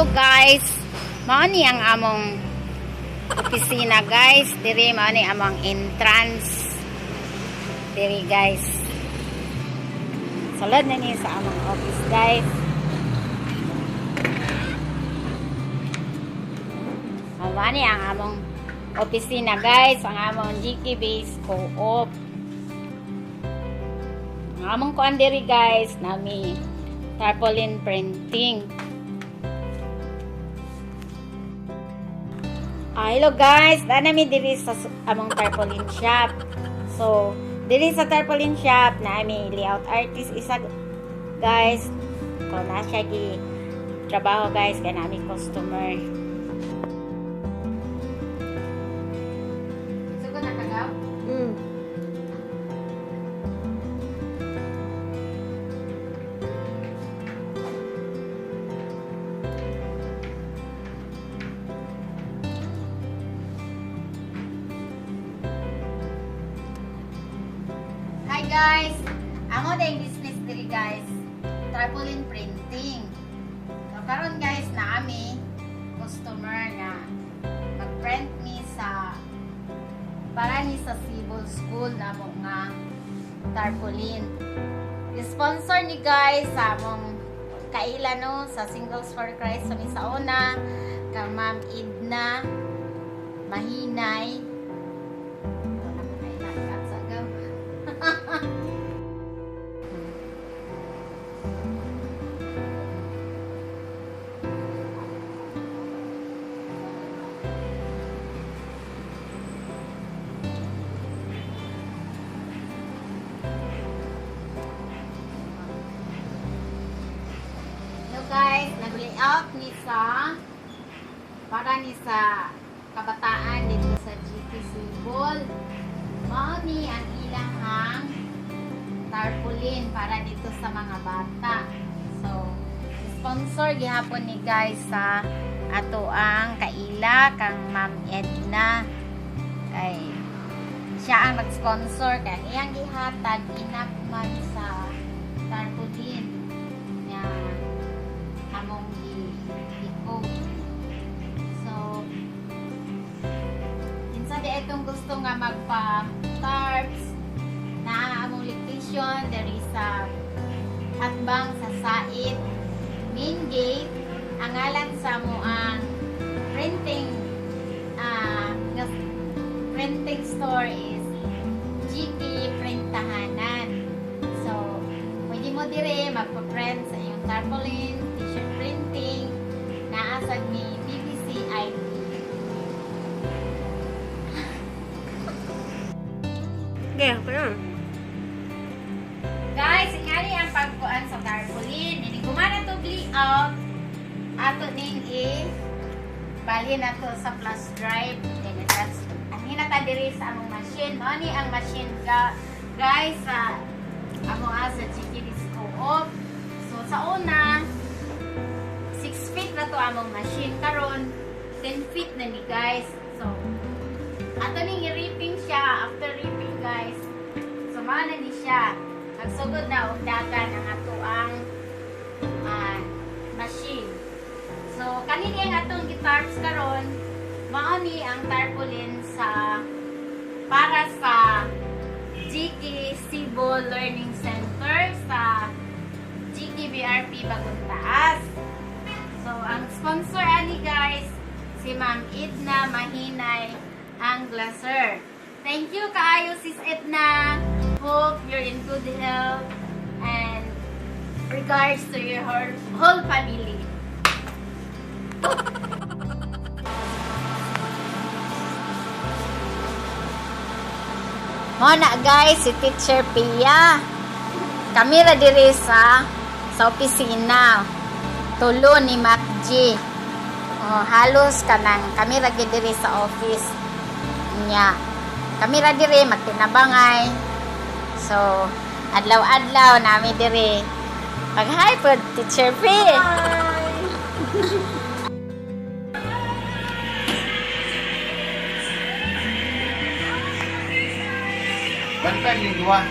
Hello guys. Mao ni ang among opisina, guys. Diri mao ni among entrance. Diri, guys. Sulod na ni sa among office, guys. Mao ni ang among opisina, guys, ang among GK Base Co-op. Ang among kuan diri, guys, nami tarpaulin printing. Ah, hello guys, naa nami diri sa among tarpaulin shop. So, diri sa tarpaulin shop na ami layout artist isa, guys. Ko na siya gi trabaho, guys, kay nami customer. Sugod na kagaw? Mm. Hi guys! Amo na yung business diri, guys. Tarpaulin printing. So karon guys, na ami customer nga mag-print ni sa para ni sa civil school na mo nga tarpaulin. Sponsor ni guys sa among kaila, no, sa Singles for Christ sa Misaona kang Ma'am Edna Mahinay. Wala ko kaila at sa gaw. Hello guys, nag-layout ni sa para ni sa kabataan dito sa GT Sibol. Mao ni ang ilahang tarpaulin para dito sa mga bata. So, sponsor gihapon ni guys sa ato ang kaila kang Ma'am Edna. Kay siya ang nag-sponsor kay ang iyang gihatag enough man sa tarpaulin nga among i-quote. So, kinsa di itong gusto nga magpa-tarps na among location diri sa hatbang sa Sait main gate. Ang ngalan sa mo ang printing nga printing store is GK Printahanan. So, pwede mo dire magpa-print sa iyong tarpaulin, t-shirt printing, naa sad ni PVC ID. Okay, ako na. Guys, ingani ang pagkuan sa tarpaulin. Ini gumana to layout. Ato ning i bali na to sa flash drive. Then that's ang hinata diri sa among machine. Mao ni ang machine ga, guys, sa amo sa GK Co-op. So sa una 6 feet na to among machine, karon 10 feet na ni, guys. So ato ning i-ripping siya. After ripping, guys, so mao na ni siya. Nagsugod na og dagan ang atoang machine. So kanini ang atong gitarps karon, mao ni ang tarpaulin sa para sa GK Cebu Learning Center sa GKBRP Bagong Taas. So, ang sponsor ani guys, si Ma'am Edna Mahinay Anglaser. Thank you kaayo, Sis Edna. Hope you're in good health and regards to your whole family. Mo na guys, si Teacher Pia. Kami ra diri sa opisina. Tulo ni Mac G. Oh, halos kanang kami ra gyud diri sa office niya. Kami ra diri magtinabangay. So, adlaw-adlaw nami diri. Pag-hi po, Teacher P. Hi! 1.5 yung duha.